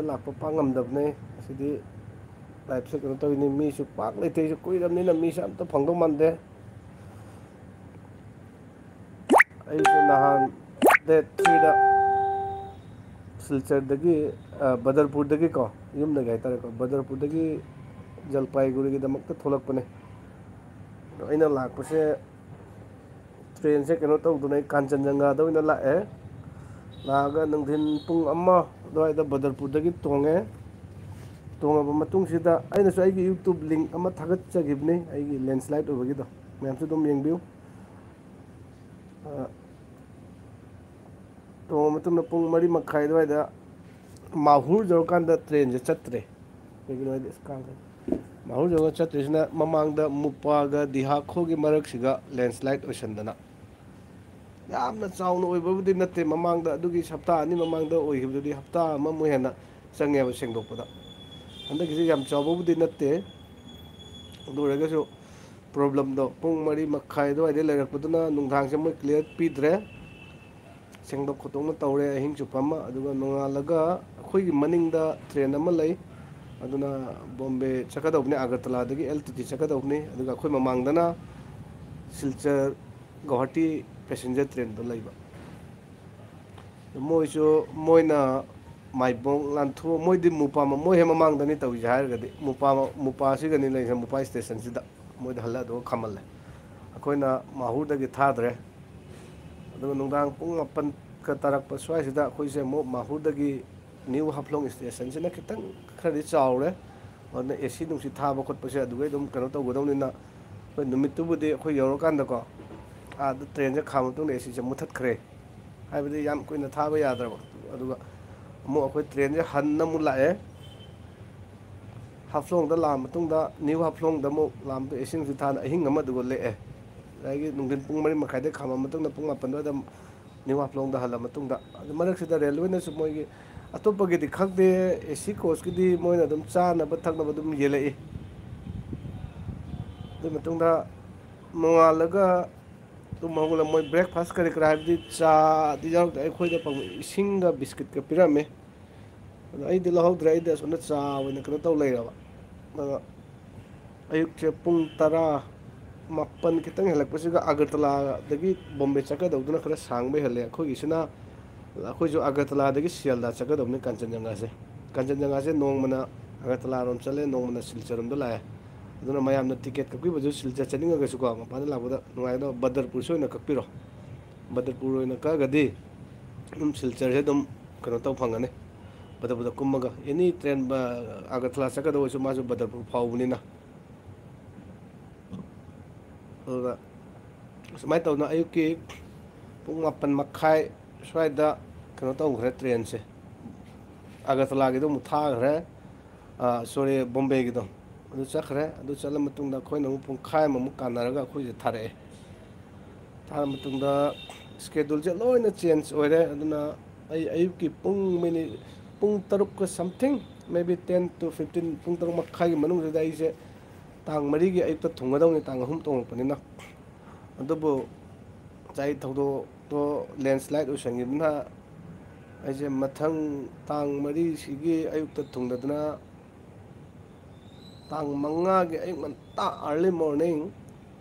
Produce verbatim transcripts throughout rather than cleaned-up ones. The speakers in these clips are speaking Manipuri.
ꯂꯥꯛꯄ ꯄꯥꯛ ꯉꯝꯗꯕꯅꯦ꯫ ꯑꯁꯤꯗꯤ ꯂꯥꯏꯐꯁꯦ ꯀꯩꯅꯣ ꯇꯧꯔꯤꯅꯤ, ꯃꯤꯁꯨ ꯄꯥꯛ ꯂꯩꯇꯦ꯫ ꯑꯩꯁꯨ ꯀꯨꯏꯔꯕꯅꯤꯅ ꯃꯤꯁꯦ ꯑꯝꯇ ꯐꯪꯗꯧ ꯃꯥꯟꯗꯦ꯫ ꯑꯩꯁꯦ ꯅꯍꯥꯟ ꯗꯦꯠ ꯊ꯭ꯔꯤꯗ ꯁꯤꯜꯆꯔꯗꯒꯤ, ꯑ, ꯕꯗꯔꯄꯨꯔꯗꯒꯤꯀꯣ, ꯌꯨꯝꯗꯒꯤ ꯍꯥꯏꯇꯥꯔꯦꯀꯣ, ꯕꯗꯔꯄꯨꯔꯗꯒꯤ ꯖꯜꯄꯥꯏꯒꯨꯔꯤꯒꯤꯗꯃꯛꯇ ꯊꯣꯛꯂꯛꯄꯅꯦ꯫ ꯑꯗꯣ ꯑꯩꯅ ꯂꯥꯛꯄꯁꯦ ꯇ꯭ꯔꯦꯟꯁꯦ ꯀꯩꯅꯣ ꯇꯧꯗꯅ ꯑꯩ ꯀꯥꯟꯆꯟꯖꯪꯒꯥꯗ ꯑꯣꯏꯅ ꯂꯥꯛꯑꯦ꯫ ꯂꯥꯛꯑꯒ ꯅꯨꯡꯊꯤꯟ ꯄꯨꯡ ꯑꯃ ꯑꯗꯨꯋꯥꯏꯗ ꯕꯗꯔꯄꯨꯔꯗꯒꯤ ꯇꯣꯡꯉꯦ꯫ ꯇꯣꯡꯉꯕ ꯃꯇꯨꯡꯁꯤꯗ ꯑꯩꯅꯁꯨ ꯑꯩꯒꯤ YouTube link ꯑꯃ ꯊꯥꯒꯠꯆꯈꯤꯕꯅꯤ, ꯑꯩꯒꯤ ꯂꯦꯟꯁ꯭ꯂꯥꯏꯠ ꯑꯣꯏꯕꯒꯤꯗꯣ, ꯃꯌꯥꯝꯁꯨ ꯑꯗꯨꯝ ꯌꯦꯡꯕꯤꯌꯨ꯫ ꯑ, ꯇꯣꯡꯉ ꯃꯇꯨꯡꯗ ꯄꯨꯡ ꯃꯔꯤ ꯃꯈꯥꯏ ꯑꯗꯨꯋꯥꯏꯗ ꯃꯥꯍꯨꯔ ꯌꯧꯔꯀꯥꯟꯗ ꯇ꯭ꯔꯦꯟꯁꯦ ꯆꯠꯇ꯭ꯔꯦ꯫ ꯀꯩꯒꯤꯅꯣ ꯍꯥꯏꯗꯤ, ꯑꯁ, ꯀꯥꯡ ꯃꯥꯍꯨꯔ ꯌꯧꯔꯒ ꯆꯠꯇ꯭ꯔꯤꯁꯤꯅ ꯃꯃꯥꯡꯗ ꯃꯨꯄꯥꯒ ꯗꯤꯍꯥꯈꯣꯒꯤ ꯃꯔꯛꯁꯤꯒ ꯂꯦꯟꯁ꯭ꯂꯥꯏꯠ ꯑꯣꯏꯁꯟꯗꯅ, ꯌꯥꯝꯅ ꯆꯥꯎꯅ ꯑꯣꯏꯕꯕꯨꯗꯤ ꯅꯠꯇꯦ꯫ ꯃꯃꯥꯡꯗ, ꯑꯗꯨꯒꯤ ꯍꯞꯇꯥ ꯑꯅꯤ ꯃꯃꯥꯡꯗ ꯑꯣꯏꯈꯤꯕꯗꯨꯗꯤ ꯍꯞꯇꯥ ꯑꯃꯃꯨꯛ ꯍꯦꯟꯅ ꯆꯪꯉꯦꯕ ꯁꯦꯡꯗꯣꯛꯄꯗ꯫ ꯍꯟꯗꯛꯀꯤꯁꯤ ꯌꯥꯝ ꯆꯥꯎꯕꯕꯨꯗꯤ ꯅꯠꯇꯦ, ꯑꯗꯨ ꯑꯣꯏꯔꯒꯁꯨ ꯄ꯭ꯔꯣꯕ꯭ꯂꯦꯝꯗꯣ ꯄꯨꯡ ꯃꯔꯤ ꯃꯈꯥꯏ ꯑꯗꯨꯋꯥꯏꯗ ꯂꯩꯔꯛꯄꯗꯨꯅ ꯅꯨꯡꯗꯥꯡꯁꯦ ꯃꯣꯏ ꯀ꯭ꯂꯤꯌꯥꯔ ꯄꯤꯗ꯭ꯔꯦ꯫ ꯁꯦꯡꯗꯣꯛ ꯈꯣꯠꯇꯣꯛꯅ ꯇꯧꯔꯦ ꯑꯍꯤꯡ ꯆꯨꯞꯄ ꯑꯃ꯫ ꯑꯗꯨꯒ ꯅꯣꯡꯉꯥꯜꯂꯒ ꯑꯩꯈꯣꯏꯒꯤ ꯃꯅꯤꯡꯗ ꯇ꯭ꯔꯦꯟ ꯑꯃ ꯂꯩ, ꯑꯗꯨꯅ ꯕꯣꯝꯕꯦ ꯆꯠꯀꯗꯧꯕꯅꯤ, ꯑꯒꯔꯇꯂꯥꯗꯒꯤ L T T ꯆꯠꯀꯗꯧꯕꯅꯤ꯫ ꯑꯗꯨꯒ ꯑꯩꯈꯣꯏ ꯃꯃꯥꯡꯗꯅ ꯁꯤꯜꯆꯔ ꯒꯧꯍꯥꯇꯤ ꯄꯦꯁꯦꯟꯖꯔ ꯇ꯭ꯔꯦꯟꯗꯣ ꯂꯩꯕ꯫ ꯃꯣꯏꯁꯨ, ꯃꯣꯏꯅ ꯃꯥꯏꯕꯣꯡ ꯂꯥꯟꯊꯣꯛ, ꯃꯣꯏꯗꯤ ꯃꯨꯄꯥ, ꯃꯣꯏ ꯍꯦꯛ ꯃꯃꯥꯡꯗꯅꯤ ꯇꯧꯔꯤꯁꯦ ꯍꯥꯏꯔꯒꯗꯤ, ꯃꯨꯄꯥ, ꯃꯨꯄꯥꯁꯤꯒꯅꯤ ꯂꯩꯔꯤꯁꯦ, ꯃꯨꯄꯥ ꯁ꯭ꯇꯦꯁꯟꯁꯤꯗ ꯃꯣꯏꯗ ꯍꯜꯂ ꯑꯗꯨꯒ ꯈꯥꯝꯍꯜꯂꯦ꯫ ꯑꯩꯈꯣꯏꯅ ꯃꯥꯍꯨꯔꯗꯒꯤ ꯊꯥꯗ꯭ꯔꯦ꯫ ꯑꯗꯨꯒ ꯅꯨꯡꯗꯥꯡ ꯄꯨꯡ ꯃꯥꯄꯟꯒ ꯇꯥꯔꯛꯄ ꯁ꯭ꯋꯥꯏꯁꯤꯗ ꯑꯩꯈꯣꯏꯁꯦ ꯑꯃꯨꯛ ꯃꯥꯍꯨꯔꯗꯒꯤ ꯅ꯭ꯌꯨ ꯍꯥꯐꯂꯣꯡ ꯁ꯭ꯇꯦꯁꯟꯁꯤꯅ ꯈꯤꯇꯪ ꯈꯔꯗꯤ ꯆꯥꯎꯔꯦ, ꯑꯗꯨꯅ A C ꯅꯨꯡꯁꯤ ꯊꯥꯕ ꯈꯣꯠꯄꯁꯦ ꯑꯗꯨꯒꯩ ꯑꯗꯨꯝ ꯀꯩꯅꯣ ꯇꯧꯒꯗꯧꯅꯤꯅ, ꯑꯩꯈꯣꯏ ꯅꯨꯃꯤꯠꯇꯨꯕꯨꯗꯤ ꯑꯩꯈꯣꯏ ꯌꯧꯔꯀꯥꯟꯗꯀꯣ, ꯑꯥꯗ ꯇ꯭ꯔꯦꯟꯁꯦ ꯈꯥꯝꯃ ꯃꯇꯨꯡꯗ A Cꯁꯦ ꯃꯨꯊꯠꯈ꯭ꯔꯦ꯫ ꯍꯥꯏꯕꯗꯤ ꯌꯥꯝ ꯀꯨꯏꯅ ꯊꯥꯕ ꯌꯥꯗ꯭ꯔꯕ꯫ ꯑꯗꯨꯒ ꯑꯃꯨꯛ ꯑꯩꯈꯣꯏ ꯇ꯭ꯔꯦꯟꯁꯦ ꯍꯟꯅ ꯑꯃꯨꯛ ꯂꯥꯛꯑꯦ꯫ ꯍꯥꯐꯂꯣꯡꯗ ꯂꯥꯛꯑ ꯃꯇꯨꯡꯗ, ꯅ꯭ꯌꯨ ꯍꯥꯐꯂꯣꯡꯗ ꯑꯃꯨꯛ ꯂꯥꯛꯑ ꯃꯇꯨꯡꯗ, A C ꯅꯨꯡꯁꯤ ꯊꯥꯅ ꯑꯍꯤꯡ ꯑꯃ ꯑꯗꯨꯒ ꯂꯦꯛꯑꯦ꯫ ꯑꯗꯒꯤ ꯅꯨꯡꯊꯤꯟ ꯄꯨꯡ ꯃꯔꯤ ꯃꯈꯥꯏꯗ ꯈꯥꯝꯃ ꯃꯇꯨꯡꯗ ꯄꯨꯡ ꯃꯥꯄꯟ ꯑꯗꯨꯋꯥꯏꯗ ꯅ꯭ꯌꯨ ꯍꯥꯐꯂꯣꯡꯗ ꯍꯜꯂ ꯃꯇꯨꯡꯗ, ꯑꯗꯨ ꯃꯔꯛꯁꯤꯗ ꯔꯦꯜꯋꯦꯅꯁꯨ ꯃꯣꯏꯒꯤ ꯑꯇꯣꯞꯄꯒꯤꯗꯤ ꯈꯪꯗꯦ, A C coachꯀꯤꯗꯤ ꯃꯣꯏꯅ ꯑꯗꯨꯝ ꯆꯥꯅꯕ ꯊꯛꯅꯕ ꯑꯗꯨꯝ ꯌꯦꯜꯂꯛꯏ꯫ ꯑꯗꯨ ꯃꯇꯨꯡꯗ ꯅꯣꯡꯉꯥꯜꯂꯒ ꯇꯨꯝ ꯍꯧꯒꯠꯂ ꯃꯣꯏ breakfast ꯀꯔꯤ ꯀꯔꯥ ꯍꯥꯏꯕꯗꯤ ꯆꯥꯗꯤ ꯌꯥꯎꯔꯛꯇꯦ, ꯑꯩꯈꯣꯏꯗ ꯐꯪꯕ ꯏꯁꯤꯡꯒ ꯕꯤꯁꯀꯤꯠꯀ ꯄꯤꯔꯝꯃꯦ꯫ ꯑꯗꯣ ꯑꯩꯗꯤ ꯂꯧꯍꯧꯗ꯭ꯔꯦ, ꯑꯩꯗꯤ ꯑꯁꯣꯝꯗ ꯆꯥ ꯑꯣꯏꯅ ꯀꯩꯅꯣ ꯇꯧ ꯂꯩꯔꯕ꯫ ꯑꯗꯣ ꯑꯌꯨꯛꯁꯦ ꯄꯨꯡ ꯇꯔꯥ, ꯃꯥꯄꯟ ꯈꯤꯇꯪ ꯍꯦꯜꯂꯛꯄꯁꯤꯒ ꯑꯒꯔꯇꯂꯥꯗꯒꯤ ꯕꯣꯝꯕꯦ ꯆꯠꯀꯗꯧꯗꯨꯅ ꯈꯔ ꯁꯥꯡꯕ ꯍꯦꯜꯂꯦ꯫ ꯑꯩꯈꯣꯏꯒꯤꯁꯤꯅ, ꯑꯩꯈꯣꯏꯁꯨ ꯑꯒꯔꯇꯂꯥꯗꯒꯤ ꯁꯤꯌꯥꯜꯗꯥ ꯆꯠꯀꯗꯧꯕꯅꯤ ꯀꯥꯟꯆꯟꯖꯪꯒꯥꯁꯦ꯫ ꯀꯥꯟꯆꯟꯖꯪꯒꯥꯁꯦ ꯅꯣꯡꯃꯅ ꯑꯒꯔꯇꯂꯥꯔꯣꯝ ꯆꯠꯂꯦ, ꯅꯣꯡꯃꯅ ꯁꯤꯜꯆꯔꯣꯝꯗ ꯂꯥꯛꯑꯦ꯫ ꯑꯗꯨꯅ ꯃꯌꯥꯝꯅ ꯇꯤꯀꯦꯠ ꯀꯛꯄꯤꯕꯁꯨ ꯁꯤꯜꯆꯔ ꯆꯠꯅꯤꯡꯉꯒꯁꯨꯀꯣ, ꯃꯄꯥꯟꯗ ꯂꯥꯛꯄꯗ ꯅꯨꯡꯉꯥꯏꯒꯗꯕ ꯕꯗꯔꯄꯨꯔꯁꯦ ꯑꯣꯏꯅ ꯀꯛꯄꯤꯔꯣ꯫ ꯕꯗꯔꯄꯨꯔ ꯑꯣꯏꯅ ꯀꯛꯑꯒꯗꯤ ꯑꯗꯨꯝ ꯁꯤꯜꯆꯔꯁꯦ ꯑꯗꯨꯝ ꯀꯩꯅꯣ ꯇꯧ ꯐꯪꯒꯅꯤ, ꯕꯗꯔꯄꯨꯔꯗ ꯀꯨꯝꯃꯒ꯫ ꯑꯦꯅꯤ ꯇ꯭ꯔꯦꯟ, ꯑꯒꯔꯇꯂꯥ ꯆꯠꯀꯗꯧꯕꯁꯨ ꯃꯥꯁꯨ ꯕꯗꯔꯄꯨꯔ ꯐꯥꯎꯕꯅꯤꯅ꯫ ꯑꯗꯨꯒ ꯁꯨꯃꯥꯏꯅ ꯇꯧꯗꯅ ꯑꯌꯨꯛꯀꯤ ꯄꯨꯡ ꯃꯥꯄꯟ ꯃꯈꯥꯏ ꯁ꯭ꯋꯥꯏꯗ ꯀꯩꯅꯣ ꯇꯧꯈ꯭ꯔꯦ ꯇ꯭ꯔꯦꯟꯁꯦ꯫ ꯑꯒꯔꯇꯂꯥꯒꯤꯗꯣ ꯑꯃꯨꯛ ꯊꯥꯈ꯭ꯔꯦ, ꯁꯣꯔꯤ, ꯕꯣꯝꯕꯦꯒꯤꯗꯣ꯫ ꯑꯗꯨ ꯆꯠꯈ꯭ꯔꯦ꯫ ꯑꯗꯨ ꯆꯠꯂ ꯃꯇꯨꯡꯗ ꯑꯩꯈꯣꯏꯅ ꯑꯃꯨꯛ ꯄꯨꯡꯈꯥꯏ ꯑꯃꯃꯨꯛ ꯀꯥꯟꯅꯔꯒ ꯑꯩꯈꯣꯏꯁꯦ ꯊꯥꯔꯛꯑꯦ꯫ ꯊꯥꯔ ꯃꯇꯨꯡꯗ ꯁ꯭ꯀꯦꯗꯨꯜꯁꯦ ꯂꯣꯏꯅ ꯆꯦꯟꯖ ꯑꯣꯏꯔꯦ꯫ ꯑꯗꯨꯅ ꯑꯩ ꯑꯌꯨꯛꯀꯤ ꯄꯨꯡ ꯃꯤꯅꯤꯠ, ꯄꯨꯡ ꯇꯔꯨꯛꯀ something, maybe ten to fifteen, ꯄꯨꯡ ꯇꯔꯨꯛ ꯃꯈꯥꯏꯒꯤ ꯃꯅꯨꯡꯁꯤꯗ ꯑꯩꯁꯦ ꯇꯥꯡ ꯃꯔꯤꯒꯤ ꯑꯌꯨꯛꯇ ꯊꯨꯡꯒꯗꯧꯅꯤ, ꯇꯥꯡ ꯑꯍꯨꯝ ꯇꯣꯡꯉꯛꯄꯅꯤꯅ꯫ ꯑꯗꯨꯕꯨ ꯉꯁꯥꯏ ꯊꯧꯗꯣꯛꯇꯣ ꯂꯦꯟꯁꯂꯥꯏꯠ ꯑꯣꯏꯁꯟꯈꯤꯕꯅ ꯑꯩꯁꯦ ꯃꯊꯪ ꯇꯥꯡ ꯃꯔꯤꯁꯤꯒꯤ ꯑꯌꯨꯛꯇ ꯊꯨꯡꯗꯗꯅ ꯇꯥꯡ ꯃꯉꯥꯒꯤ ꯑꯌꯨꯛ ꯉꯟꯇꯥ, early morning,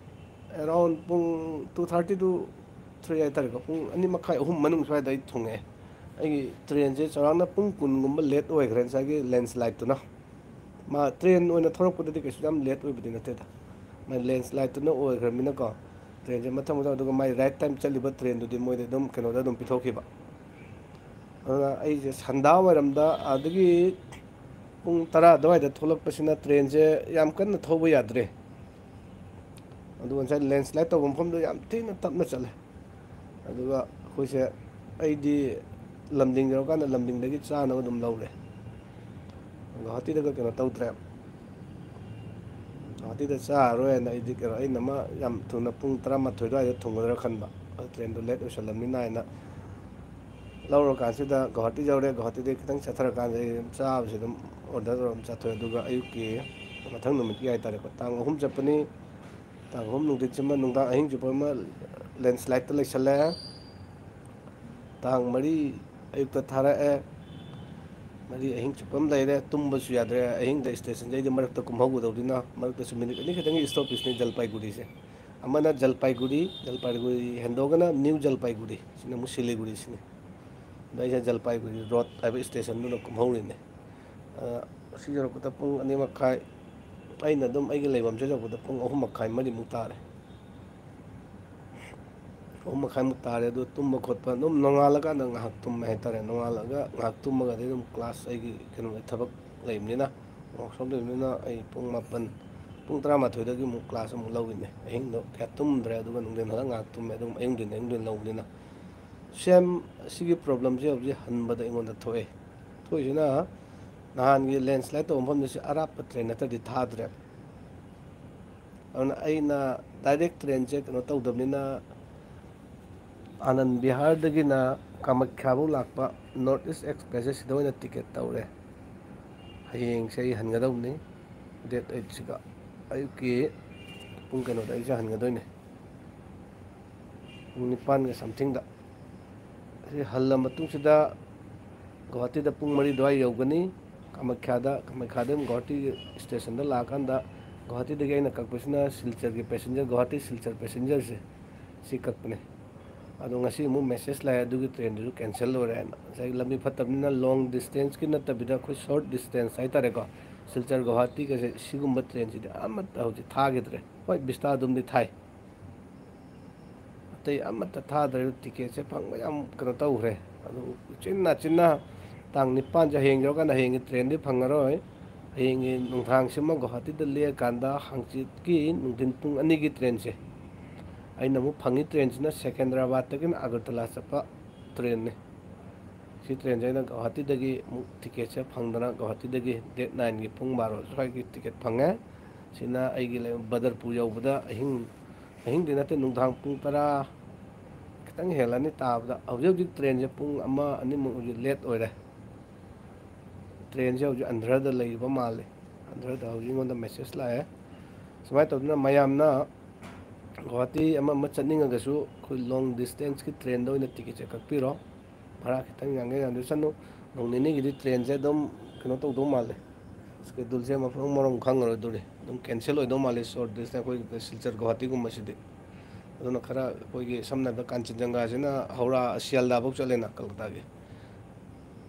around ꯄꯨꯡ two thirty to three ꯍꯥꯏꯇꯥꯔꯦꯀꯣ, ꯄꯨꯡ ꯑꯅꯤ ꯃꯈꯥꯏ, ꯑꯍꯨꯝ ꯃꯅꯨꯡ ꯁ꯭ꯋꯥꯏꯗ ꯑꯩ ꯊꯨꯡꯉꯛꯑꯦ꯫ ꯑꯩꯒꯤ ꯇ꯭ꯔꯦꯟꯁꯦ ꯆꯥꯎꯔꯥꯛꯅ ꯄꯨꯡ ꯀꯨꯟꯒꯨꯝꯕ ꯂꯦꯠ ꯑꯣꯏꯈ꯭ꯔꯦ ꯉꯁꯥꯏꯒꯤ ꯂꯦꯟꯁꯂꯥꯏꯠꯇꯨꯅ꯫ ꯃꯥ ꯇ꯭ꯔꯦꯟ ꯑꯣꯏꯅ ꯊꯧꯔꯛꯄꯗꯗꯤ ꯀꯩꯁꯨ ꯌꯥꯝ ꯂꯦꯠ ꯑꯣꯏꯕꯗꯤ ꯅꯠꯇꯦꯗ, ꯃꯥꯏ ꯂꯦꯟꯁꯂꯥꯏꯠꯇꯨꯅ ꯑꯣꯏꯈ꯭ꯔꯕꯅꯤꯅꯀꯣ꯫ ꯇ꯭ꯔꯦꯟꯁꯦ ꯃꯊꯪ ꯃꯊꯪ, ꯑꯗꯨꯒ ꯃꯥꯏ ꯔꯥꯏꯠ ꯇꯥꯏꯝ ꯆꯠꯂꯤꯕ ꯇ꯭ꯔꯦꯟꯗꯨꯗꯤ ꯃꯣꯏꯗ ꯑꯗꯨꯝ, ꯀꯩꯅꯣꯗ ꯑꯗꯨꯝ ꯄꯤꯊꯣꯛꯈꯤꯕ꯫ ꯑꯗꯨꯅ ꯑꯩꯁꯦ ꯁꯟꯗꯥ ꯋꯥꯏꯔꯝꯗ, ꯑꯗꯒꯤ ꯄꯨꯡ ꯇꯔꯥ ꯑꯗꯨꯋꯥꯏꯗ ꯊꯣꯛꯂꯛꯄꯁꯤꯅ ꯇ꯭ꯔꯦꯟꯁꯦ ꯌꯥꯝ ꯀꯟꯅ ꯊꯧꯕ ꯌꯥꯗ꯭ꯔꯦ꯫ ꯑꯗꯨꯒ ꯉꯁꯥꯏ ꯂꯦꯟꯁꯂꯥꯏꯠ ꯇꯧꯕ ꯃꯐꯝꯗꯣ ꯌꯥꯝ ꯊꯤꯅ ꯇꯞꯅ ꯆꯠꯂꯦ꯫ ꯑꯗꯨꯒ ꯑꯩꯈꯣꯏꯁꯦ, ꯑꯩꯗꯤ ꯂꯝꯗꯤꯡ ꯌꯧꯔꯀꯥꯟꯗ ꯂꯝꯗꯤꯡꯗꯒꯤ ꯆꯥꯅꯕ ꯑꯗꯨꯝ ꯂꯧꯔꯦ꯫ ꯒꯧꯍꯥꯇꯤꯗꯒ ꯀꯩꯅꯣ ꯇꯧꯗ꯭ꯔꯦ꯫ ꯒꯧꯍꯥꯇꯤꯗ ꯆꯥꯔꯔꯣꯏꯅ ꯑꯩꯗꯤ, ꯀꯩꯅꯣ, ꯑꯩꯅ ꯑꯃ ꯌꯥꯝ ꯊꯨꯅ ꯄꯨꯡ ꯇꯔꯥꯃꯥꯊꯣꯏ ꯑꯗꯨꯋꯥꯏꯗ ꯊꯨꯡꯒꯗ꯭ꯔꯥ ꯈꯟꯕ, ꯑꯗꯨ ꯇ꯭ꯔꯦꯟꯗꯣ ꯂꯦꯠ ꯑꯣꯏꯁꯜꯂꯝꯅꯤꯅ ꯍꯥꯏꯅ ꯂꯧꯔꯀꯥꯟꯁꯤꯗ ꯒꯧꯍꯥꯇꯤ ꯌꯧꯔꯦ꯫ ꯒꯧꯍꯥꯇꯤꯗꯒꯤ ꯈꯤꯇꯪ ꯆꯠꯊꯔꯀꯥꯟꯗ ꯑꯩ ꯑꯗꯨꯝ ꯆꯥꯕꯁꯤ ꯑꯗꯨꯝ ꯑꯣꯔꯗꯔ ꯇꯧꯔꯒ ꯑꯗꯨꯝ ꯆꯥꯊꯣꯛꯑꯦ꯫ ꯑꯗꯨꯒ ꯑꯌꯨꯛꯀꯤ ꯃꯊꯪ ꯅꯨꯃꯤꯠꯀꯤ ꯍꯥꯏꯇꯥꯔꯦꯀꯣ, ꯇꯥꯡ ꯑꯍꯨꯝ ꯆꯠꯄꯅꯤ꯫ ꯇꯥꯡ ꯑꯍꯨꯝ ꯅꯨꯡꯊꯤꯜ ꯆꯨꯞꯄ, ꯅꯨꯡꯗꯥꯡ ꯑꯍꯤꯡ ꯆꯨꯞꯄ ꯑꯃ ꯂꯦꯟꯁꯂꯥꯏꯠꯇ ꯂꯩꯁꯜꯂꯦ꯫ ꯇꯥꯡ ꯃꯔꯤ ꯑꯌꯨꯛꯇ ꯊꯥꯔꯛꯑꯦ꯫ ꯃꯔꯤ ꯑꯍꯤꯡ ꯆꯨꯞꯄ ꯑꯃ ꯂꯩꯔꯦ, ꯇꯨꯝꯕꯁꯨ ꯌꯥꯗ꯭ꯔꯦ꯫ ꯑꯍꯤꯡꯗ ꯁ꯭ꯇꯦꯁꯟꯁꯦ ꯑꯩꯗꯤ ꯃꯔꯛꯇ ꯀꯨꯝꯍꯧꯒꯗꯧꯅꯤꯅ, ꯃꯔꯛꯇꯁꯨ ꯃꯤꯅꯤꯠ ꯑꯅꯤ ꯈꯛꯇꯪꯒꯤ ꯁ꯭ꯇꯣꯄꯦꯖꯅꯤ ꯖꯜꯄꯥꯏꯒꯨꯔꯤꯁꯦ꯫ ꯑꯃꯅ ꯖꯜꯄꯥꯏꯒꯨꯔꯤ, ꯖꯜꯄꯥꯏꯒꯨꯔꯤ ꯍꯦꯟꯗꯣꯛꯑꯒꯅ ꯅ꯭ꯌꯨ ꯖꯜꯄꯥꯏꯒꯨꯔꯤ, ꯁꯤꯅ ꯑꯃꯨꯛ ꯁꯤꯂꯤꯒꯨꯔꯤ ꯁꯤꯅꯤ꯫ ꯑꯗ ꯑꯩꯁꯦ ꯖꯜꯄꯥꯏꯒꯨꯔꯤ ꯔꯣꯗ ꯍꯥꯏꯕ ꯁ꯭ꯇꯦꯁꯟꯗꯨꯗ ꯀꯨꯝꯍꯧꯔꯤꯅꯦ꯫ ꯑ, ꯁꯤ ꯌꯧꯔꯛꯄꯗ ꯄꯨꯡ ꯑꯅꯤ ꯃꯈꯥꯏ, ꯑꯩꯅ ꯑꯗꯨꯝ ꯑꯩꯒꯤ ꯂꯩꯐꯝꯁꯦ ꯌꯧꯔꯛꯄꯗ ꯄꯨꯡ ꯑꯍꯨꯝ ꯃꯈꯥꯏ, ꯃꯔꯤꯃꯨꯛ ꯇꯥꯔꯦ꯫ ꯑꯍꯨꯝ ꯃꯈꯥꯏꯃꯨꯛ ꯇꯥꯔꯦ꯫ ꯑꯗꯨ ꯇꯨꯝꯕ ꯈꯣꯠꯄ ꯑꯗꯨꯝ ꯅꯣꯡꯉꯥꯜꯂꯀꯥꯟꯗ ꯉꯥꯏꯍꯥꯛ ꯇꯨꯝꯃꯦ ꯍꯥꯏꯇꯥꯔꯦ꯫ ꯅꯣꯡꯉꯥꯜꯂꯒ ꯉꯥꯏꯍꯥꯛ ꯇꯨꯝꯃꯒꯗꯤ ꯑꯗꯨꯝ ꯀ꯭ꯂꯥꯁ, ꯑꯩꯒꯤ ꯀꯩꯅꯣ, ꯊꯕꯛ ꯂꯩꯕꯅꯤꯅ, ꯋꯥꯔꯛꯁꯣꯞ ꯂꯩꯕꯅꯤꯅ, ꯑꯩ ꯄꯨꯡ ꯃꯥꯄꯟ, ꯄꯨꯡ ꯇꯔꯥꯃꯥꯊꯣꯏꯗꯒꯤ ꯑꯃꯨꯛ ꯀ꯭ꯂꯥꯁ ꯑꯃꯨꯛ ꯂꯧꯈꯤꯅꯦ꯫ ꯑꯍꯤꯡꯗꯣ ꯀꯌꯥ ꯇꯨꯝꯗ꯭ꯔꯦ, ꯑꯗꯨꯒ ꯅꯨꯡꯊꯤꯟ ꯈꯔ ꯉꯥꯏꯍꯥꯛ ꯇꯨꯝꯃꯦ, ꯑꯗꯨꯝ ꯑꯌꯨꯛ ꯅꯨꯡꯊꯤꯟ, ꯑꯌꯨꯛ ꯅꯨꯡꯊꯤꯟ ꯂꯧꯕꯅꯤꯅ꯫ ꯁꯦꯝ, ꯁꯤꯒꯤ ꯄ꯭ꯔꯣꯕ꯭ꯂꯦꯝꯁꯦ ꯍꯧꯖꯤꯛ ꯍꯟꯕꯗ ꯑꯩꯉꯣꯟꯗ ꯊꯣꯛꯑꯦ꯫ ꯊꯣꯛꯏꯁꯤꯅ, ꯅꯍꯥꯟꯒꯤ ꯂꯦꯟꯁ꯭ꯂꯥꯏꯠ ꯇꯧꯕ ꯃꯐꯝꯗꯨꯁꯨ ꯑꯔꯥꯞꯄ ꯇ꯭ꯔꯦꯟ ꯅꯠꯇ꯭ꯔꯗꯤ ꯊꯥꯗ꯭ꯔꯦ꯫ ꯑꯗꯨꯅ ꯑꯩꯅ ꯗꯥꯏꯔꯦꯛ ꯇ꯭ꯔꯦꯟꯁꯦ ꯀꯩꯅꯣ ꯇꯧꯗꯕꯅꯤꯅ, ꯑꯥꯅꯟ ꯕꯤꯍꯥꯔꯗꯒꯤꯅ ꯀꯥꯃꯈ꯭ꯌꯥꯐꯧ ꯂꯥꯛꯄ ꯅꯣꯔꯠ ꯏꯁ ꯑꯦꯛꯁꯄ꯭ꯔꯦꯁꯁꯦ ꯁꯤꯗ ꯑꯣꯏꯅ ꯇꯤꯀꯦꯠ ꯇꯧꯔꯦ꯫ ꯍꯌꯦꯡꯁꯦ ꯑꯩ ꯍꯟꯒꯗꯧꯕꯅꯤ, ꯗꯦꯠ ꯑꯩꯠꯁꯤꯗ꯫ ꯑꯌꯨꯛꯀꯤ ꯄꯨꯡ ꯀꯩꯅꯣꯗ ꯑꯩꯁꯦ ꯍꯟꯒꯗꯣꯏꯅꯦ, ꯄꯨꯡ ꯅꯤꯄꯥꯟꯒ ꯁꯝꯊꯤꯡꯗ꯫ ꯁꯤ ꯍꯜꯂ ꯃꯇꯨꯡꯁꯤꯗ ꯒꯨꯋꯥꯍꯥꯇꯤꯗ ꯄꯨꯡ ꯃꯔꯤ ꯑꯗꯨꯋꯥꯏ ꯌꯧꯒꯅꯤ꯫ ꯀꯥꯃꯈ꯭ꯌꯥꯗ, ꯀꯥꯃꯈ꯭ꯌꯥꯗꯒꯤ ꯒꯨꯋꯥꯍꯥꯇꯤ ꯁ꯭ꯇꯦꯁꯟꯗ ꯂꯥꯛꯑꯀꯥꯟꯗ, ꯒꯨꯋꯥꯍꯥꯇꯤꯗꯒꯤ ꯑꯩꯅ ꯀꯛꯄꯁꯤꯅ ꯁꯤꯜꯆꯔꯒꯤ ꯄꯦꯁꯦꯟꯖꯔ, ꯒꯨꯋꯥꯍꯥꯇꯤ ꯁꯤꯜꯆꯔ ꯄꯦꯁꯦꯟꯖꯔꯁꯦ, ꯁꯤ ꯀꯛꯄꯅꯦ꯫ ꯑꯗꯣ ꯉꯁꯤ ꯑꯃꯨꯛ ꯃꯦꯁꯦꯖ ꯂꯥꯛꯑꯦ, ꯑꯗꯨꯒꯤ ꯇ꯭ꯔꯦꯟꯗꯨꯁꯨ ꯀꯦꯟꯁꯦꯜ ꯑꯣꯏꯔꯦ ꯍꯥꯏꯅ꯫ ꯉꯁꯥꯏ ꯂꯝꯕꯤ ꯐꯠꯇꯕꯅꯤꯅ ꯂꯣꯡ ꯗꯤꯁꯇꯦꯟꯁꯀꯤ ꯅꯠꯇꯕꯤꯗ, ꯑꯩꯈꯣꯏ ꯁꯣꯔꯠ ꯗꯤꯁꯇꯦꯟꯁ ꯍꯥꯏꯇꯥꯔꯦꯀꯣ, ꯁꯤꯜꯆꯔ ꯒꯨꯋꯥꯍꯥꯇꯤꯒꯁꯦ, ꯁꯤꯒꯨꯝꯕ ꯇ꯭ꯔꯦꯟꯁꯤꯗꯤ ꯑꯃꯠꯇ ꯍꯧꯖꯤꯛ ꯊꯥꯈꯤꯗ꯭ꯔꯦ꯫ ꯍꯣꯏ, ꯕꯤꯁꯇꯥꯗꯨꯝꯗꯤ ꯊꯥꯏ, ꯑꯇꯩ ꯑꯃꯠꯇ ꯊꯥꯗ꯭ꯔꯦ꯫ ꯇꯤꯀꯦꯠꯁꯦ ꯐꯪꯕ ꯌꯥꯝ ꯀꯩꯅꯣ ꯇꯧꯈ꯭ꯔꯦ꯫ ꯑꯗꯨ ꯎꯆꯤꯟ ꯅꯥꯆꯤꯟꯅ ꯇꯥꯡ ꯅꯤꯄꯥꯟꯁꯦ, ꯍꯌꯦꯡ ꯌꯧꯔꯀꯥꯟꯗ ꯍꯌꯦꯡꯒꯤ ꯇ꯭ꯔꯦꯟꯗꯤ ꯐꯪꯉꯔꯣꯏ꯫ ꯍꯌꯦꯡꯒꯤ ꯅꯨꯡꯗꯥꯡꯁꯤꯃ ꯒꯨꯋꯥꯍꯥꯇꯤꯗ ꯂꯦꯛꯑꯀꯥꯟꯗ ꯍꯪꯆꯤꯠꯀꯤ ꯅꯨꯡꯊꯤꯟ ꯄꯨꯡ ꯑꯅꯤꯒꯤ ꯇ꯭ꯔꯦꯟꯁꯦ, ꯑꯩꯅ ꯑꯃꯨꯛ ꯐꯪꯉꯤ ꯇ꯭ꯔꯦꯟꯁꯤꯅ ꯁꯦꯀꯦꯟꯗ꯭ꯔꯕꯥꯗꯇꯒꯤꯅ ꯑꯒꯔꯇꯂꯥ ꯆꯠꯄ ꯇ꯭ꯔꯦꯟꯅꯤ꯫ ꯁꯤ ꯇ꯭ꯔꯦꯟꯁꯦ ꯑꯩꯅ ꯒꯨꯋꯥꯍꯥꯇꯤꯗꯒꯤ ꯑꯃꯨꯛ ꯇꯤꯀꯦꯠꯁꯦ ꯐꯪꯗꯅ, ꯒꯨꯋꯥꯍꯥꯇꯤꯗꯒꯤ ꯗꯦꯠ ꯅꯥꯏꯟꯒꯤ ꯄꯨꯡ ꯕꯥꯔꯣ ꯁ꯭ꯋꯥꯏꯒꯤ ꯇꯤꯀꯦꯠ ꯐꯪꯉꯦ꯫ ꯁꯤꯅ ꯑꯩꯒꯤ ꯂꯩ-, ꯕꯗꯔꯄꯨꯔ ꯌꯧꯕꯗ ꯑꯍꯤꯡ, ꯑꯍꯤꯡꯗꯤ ꯅꯠꯇꯦ, ꯅꯨꯡꯗꯥꯡ ꯄꯨꯡ ꯇꯔꯥ ꯈꯤꯇꯪ ꯍꯦꯜꯂꯅꯤ ꯇꯥꯕꯗ꯫ ꯍꯧꯖꯤꯛ ꯍꯧꯖꯤꯛ ꯇ꯭ꯔꯦꯟꯁꯦ ꯄꯨꯡ ꯑꯃ ꯑꯅꯤꯃꯨꯛ ꯍꯧꯖꯤꯛ ꯂꯦꯠ ꯑꯣꯏꯔꯦ꯫ ꯇ꯭ꯔꯦꯟꯁꯦ ꯍꯧꯖꯤꯛ ꯑꯟꯙ꯭ꯔꯗ ꯂꯩꯔꯤꯕ ꯃꯥꯜꯂꯤ꯫ ꯑꯟꯙ꯭ꯔꯗ ꯍꯧꯖꯤꯛ ꯑꯩꯉꯣꯟꯗ ꯃꯦꯁꯦꯖ ꯂꯥꯛꯑꯦ꯫ ꯁꯨꯃꯥꯏꯅ ꯇꯧꯗꯅ ꯃꯌꯥꯝꯅ ꯒꯨꯋꯥꯍꯥꯇꯤ ꯑꯃ ꯑꯃ ꯆꯠꯅꯤꯡꯉꯒꯁꯨ ꯑꯩꯈꯣꯏ ꯂꯣꯡ ꯗꯤꯁꯇꯦꯟꯁꯀꯤ ꯇ꯭ꯔꯦꯟꯗ ꯑꯣꯏꯅ ꯇꯤꯀꯦꯠꯁꯦ ꯀꯛꯄꯤꯔꯣ꯫ ꯚꯔꯥ ꯈꯤꯇꯪ ꯌꯥꯡꯒꯩ ꯌꯥꯡꯗꯣꯏ ꯆꯠꯅꯨ꯫ ꯅꯣꯡ ꯅꯤꯅꯤꯒꯤꯗꯤ ꯇ꯭ꯔꯦꯟꯁꯦ ꯑꯗꯨꯝ ꯀꯩꯅꯣ ꯇꯧꯗꯧ ꯃꯥꯜꯂꯦ꯫ ꯁ꯭ꯀꯦꯗꯨꯜꯁꯦ ꯃꯐꯝ ꯃꯔꯣꯡ ꯈꯪꯉꯔꯣꯏꯗꯣꯔꯤ꯫ ꯑꯗꯨꯝ ꯀꯦꯟꯁꯦꯜ ꯑꯣꯏꯗꯧ ꯃꯥꯜꯂꯦ, ꯁꯣꯔꯠ ꯗꯤꯁꯇꯦꯟꯁ ꯑꯩꯈꯣꯏ ꯁꯤꯜꯆꯔ ꯒꯨꯋꯥꯍꯥꯇꯤꯒꯨꯝꯕꯁꯤꯗꯤ꯫ ꯑꯗꯨꯅ ꯈꯔ ꯑꯩꯈꯣꯏꯒꯤ ꯁꯝꯅ ꯍꯥꯏꯔꯕꯗ ꯀꯥꯟꯆꯤꯟꯖꯪꯒꯥꯁꯤꯅ ꯍꯧꯔꯥ, ꯁꯤꯌꯥꯜꯗꯥꯐꯧ ꯆꯠꯂꯦꯅ ꯀꯜꯀꯇꯥꯒꯤ꯫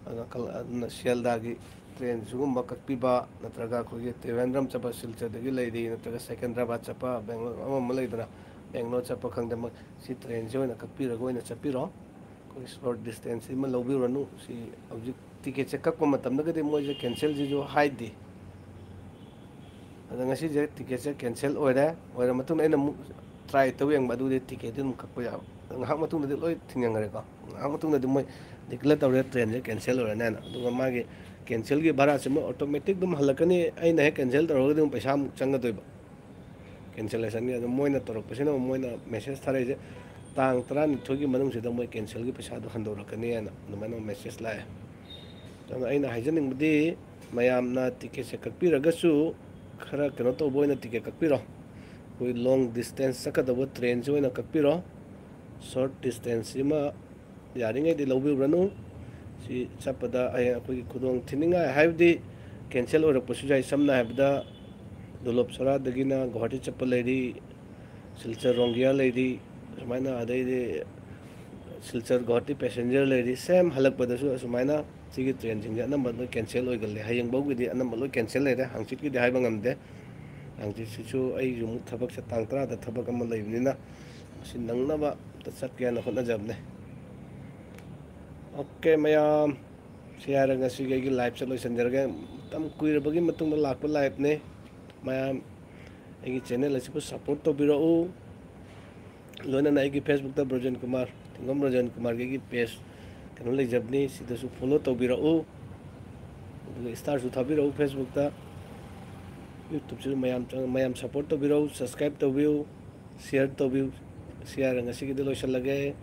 ꯑꯗꯨꯅ ꯀꯜ-, ꯑꯗꯨꯅ ꯁꯤꯌꯥꯜꯗꯥꯒꯤ ꯇ꯭ꯔꯦꯟ ꯁꯤꯒꯨꯝꯕ ꯀꯛꯄꯤꯕ, ꯅꯠꯇ꯭ꯔꯒ ꯑꯩꯈꯣꯏꯒꯤ ꯇ꯭ꯔꯤꯕꯦꯟꯗ꯭ꯔꯝ ꯆꯠꯄ ꯁꯤꯜꯆꯔꯗꯒꯤ ꯂꯩꯔꯤ, ꯅꯠꯇ꯭ꯔꯒ ꯁꯦꯀꯦꯟꯗ꯭ꯔꯕꯥꯗ ꯆꯠꯄ ꯕꯦꯡꯒ꯭ꯂꯣꯔ ꯑꯃ ꯑꯃ ꯂꯩꯗꯅ, ꯕꯦꯡꯒ꯭ꯂꯣꯔ ꯆꯠꯄ ꯈꯪꯗꯦ, ꯃꯣꯏ ꯁꯤ ꯇ꯭ꯔꯦꯟꯁꯤ ꯑꯣꯏꯅ ꯀꯛꯄꯤꯔꯒ ꯑꯣꯏꯅ ꯆꯠꯄꯤꯔꯣ꯫ ꯑꯩꯈꯣꯏ ꯁꯣꯔꯠ ꯗꯤꯁꯇꯦꯟꯁꯁꯤꯃ ꯂꯧꯕꯤꯔꯨꯔꯅꯨ꯫ ꯁꯤ ꯍꯧꯖꯤꯛ ꯇꯤꯀꯦꯠꯁꯦ ꯀꯛꯄ ꯃꯇꯝꯗꯒꯗꯤ ꯃꯣꯏꯁꯦ ꯀꯦꯟꯁꯦꯜꯁꯤꯁꯨ ꯍꯥꯏꯗꯦ꯫ ꯑꯗ ꯉꯁꯤꯁꯦ ꯇꯤꯀꯦꯠꯁꯦ ꯀꯦꯟꯁꯦꯜ ꯑꯣꯏꯔꯦ꯫ ꯑꯣꯏꯔ ꯃꯇꯨꯡꯗ ꯑꯩꯅ ꯑꯃꯨꯛ ꯇ꯭ꯔꯥꯏ ꯇꯧ ꯌꯦꯡꯕ, ꯑꯗꯨꯗꯤ ꯇꯤꯀꯦꯠꯇꯤ ꯑꯗꯨꯝ ꯀꯛꯄ ꯌꯥꯕ꯫ ꯉꯥꯏꯍꯥꯛ ꯃꯇꯨꯡꯗꯗꯤ ꯂꯣꯏ ꯊꯤꯡꯖꯤꯟꯈ꯭ꯔꯦꯀꯣ꯫ ꯉꯥꯏꯍꯥꯛ ꯃꯇꯨꯡꯗꯗꯤ ꯃꯣꯏ ꯗꯤꯀ꯭ꯂꯦꯌꯔ ꯇꯧꯔꯦ, ꯇ꯭ꯔꯦꯟꯁꯦ ꯀꯦꯟꯁꯦꯜ ꯑꯣꯏꯔꯅꯤ ꯍꯥꯏꯅ꯫ ꯑꯗꯨꯒ ꯃꯥꯒꯤ ꯀꯦꯟꯁꯦꯜꯒꯤ ꯚꯔꯥꯁꯤꯃ ꯑꯣꯇꯣꯃꯦꯇꯤꯛ ꯑꯗꯨꯝ ꯍꯜꯂꯛꯀꯅꯤ꯫ ꯑꯩꯅ ꯍꯦꯛ ꯀꯦꯟꯁꯦꯜ ꯇꯧꯔꯒꯗꯤ ꯑꯃꯨꯛ ꯄꯩꯁꯥ ꯑꯃꯨꯛ ꯆꯪꯒꯗꯣꯏꯕ꯫ ꯀꯦꯟꯁꯦꯂꯦꯁꯟꯒꯤ ꯑꯗꯨꯝ ꯃꯣꯏꯅ ꯇꯧꯔꯛꯄꯁꯤꯅ ꯑꯃꯨꯛ ꯃꯣꯏꯅ ꯃꯦꯁꯦꯖ ꯊꯥꯔꯛꯏꯁꯦ, "ꯇꯥꯡ ꯇꯔꯥꯅꯤꯊꯣꯏꯒꯤ ꯃꯅꯨꯡꯁꯤꯗ ꯃꯣꯏ ꯀꯦꯟꯁꯦꯜꯒꯤ ꯄꯩꯁꯥꯗꯣ ꯍꯟꯗꯣꯔꯛꯀꯅꯤ" ꯍꯥꯏꯅ ꯑꯗꯨꯃꯥꯏꯅ ꯃꯦꯁꯦꯖ ꯂꯥꯛꯑꯦ꯫ ꯑꯗꯨꯅ ꯑꯩꯅ ꯍꯥꯏꯖꯅꯤꯡꯕꯗꯤ, ꯃꯌꯥꯝꯅ ꯇꯤꯀꯦꯠꯁꯦ ꯀꯛꯄꯤꯔꯒꯁꯨ ꯈꯔ ꯀꯩꯅꯣ ꯇꯧꯕ ꯑꯣꯏꯅ ꯇꯤꯀꯦꯠ ꯀꯛꯄꯤꯔꯣ꯫ ꯑꯩꯈꯣꯏ ꯂꯣꯡ ꯗꯤꯁꯇꯦꯟꯁ ꯆꯠꯀꯗꯧꯕ ꯇ꯭ꯔꯦꯟꯁꯦ ꯑꯣꯏꯅ ꯀꯛꯄꯤꯔꯣ꯫ ꯁꯣꯔꯠ ꯗꯤꯁꯇꯦꯟꯁꯁꯤꯃ ꯌꯥꯔꯤꯉꯩꯗꯤ ꯂꯧꯕꯤꯔꯨꯔꯅꯨ꯫ ꯁꯤ ꯆꯠꯄꯗ ꯍꯌꯦꯡ ꯑꯩꯈꯣꯏꯒꯤ ꯈꯨꯗꯣꯡ ꯊꯤꯅꯤꯡꯉꯥꯏ ꯍꯥꯏꯕꯗꯤ ꯀꯦꯟꯁꯦꯜ ꯑꯣꯏꯔꯛꯄꯁꯨ ꯌꯥꯏ꯫ ꯁꯝꯅ ꯍꯥꯏꯔꯕꯗ ꯗꯣꯂꯣꯞ ꯁꯣꯔꯥꯗꯒꯤꯅ ꯒꯨꯋꯥꯍꯥꯇꯤ ꯆꯠꯄ ꯂꯩꯔꯤ, ꯁꯤꯜꯆꯔ ꯔꯣꯡꯒꯤꯌꯥ ꯂꯩꯔꯤ, ꯁꯨꯃꯥꯏꯅ, ꯑꯗꯩꯗꯤ ꯁꯤꯜꯆꯔ ꯒꯨꯋꯥꯍꯥꯇꯤ ꯄꯦꯁꯦꯟꯖꯔ ꯂꯩꯔꯤ꯫ ꯁꯦꯝ ꯍꯜꯂꯛꯄꯗꯁꯨ ꯑꯁꯨꯃꯥꯏꯅ ꯁꯤꯒꯤ ꯇ꯭ꯔꯦꯟꯁꯤꯡꯁꯦ ꯑꯅꯝꯕ ꯂꯣꯏ ꯀꯦꯟꯁꯦꯜ ꯑꯣꯏꯒꯜꯂꯦ꯫ ꯍꯌꯦꯡꯐꯥꯎꯒꯤꯗꯤ ꯑꯅꯝꯕ ꯂꯣꯏ ꯀꯦꯟꯁꯦꯜ ꯂꯩꯔꯦ, ꯍꯪꯆꯤꯠꯀꯤꯗꯤ ꯍꯥꯏꯕ ꯉꯝꯗꯦ꯫ ꯍꯪꯆꯤꯠꯁꯤꯁꯨ ꯑꯩꯁꯨ ꯑꯃꯨꯛ ꯊꯕꯛꯁꯦ ꯇꯥꯡ ꯇꯔꯥꯗ ꯊꯕꯛ ꯑꯃ ꯂꯩꯕꯅꯤꯅ, ꯃꯁꯤ ꯅꯪꯅꯕ ꯑꯝꯇ ꯆꯠꯀꯦꯅ ꯍꯣꯠꯅꯖꯕꯅꯦ꯫ ꯑꯣꯀꯦ ꯃꯌꯥꯝ, ꯁꯤ ꯍꯥꯏꯔꯒ ꯉꯁꯤꯒꯤ ꯑꯩꯒꯤ ꯂꯥꯏꯐꯁꯦ ꯂꯣꯏꯁꯤꯟꯖꯔꯒꯦ꯫ ꯃꯇꯝ ꯀꯨꯏꯔꯕꯒꯤ ꯃꯇꯨꯡꯗ ꯂꯥꯛꯄ ꯂꯥꯏꯐꯅꯦ꯫ ꯃꯌꯥꯝ ꯑꯩꯒꯤ ꯆꯦꯅꯦꯜ ꯑꯁꯤꯕꯨ ꯁꯞꯄꯣꯔꯠ ꯇꯧꯕꯤꯔꯛꯎ꯫ ꯂꯣꯏꯅꯅ ꯑꯩꯒꯤ ꯐꯦꯁꯕꯨꯛꯇ ꯕ꯭ꯔꯣꯖꯦꯟ ꯀꯨꯃꯥꯔ, ꯊꯤꯡꯒꯣꯝ ꯕ꯭ꯔꯣꯖꯦꯟ ꯀꯨꯃꯥꯔꯒꯤ ꯑꯩꯒꯤ ꯄꯦꯖ ꯀꯩꯅꯣ ꯂꯩꯖꯕꯅꯤ, ꯁꯤꯗꯁꯨ ꯐꯣꯂꯣ ꯇꯧꯕꯤꯔꯛꯎ꯫ ꯑꯗꯨꯒ ꯁ꯭ꯇꯥꯔꯁꯨ ꯊꯥꯕꯤꯔꯛꯎ ꯐꯦꯁꯕꯨꯛꯇ꯫ ꯌꯨꯇ꯭ꯌꯨꯕꯁꯤꯁꯨ ꯃꯌꯥꯝ ꯆꯪ-, ꯃꯌꯥꯝ ꯁꯞꯄꯣꯔꯠ ꯇꯧꯕꯤꯔꯛꯎ, ꯁꯕꯁꯀ꯭ꯔꯥꯏꯕ ꯇꯧꯕꯤꯌꯨ, ꯁꯤꯌꯔ ꯇꯧꯕꯤꯌꯨ꯫ ꯁꯤ ꯍꯥꯏꯔꯒ ꯉꯁꯤꯒꯤꯗꯤ ꯂꯣꯏꯁꯤꯜꯂꯒꯦ꯫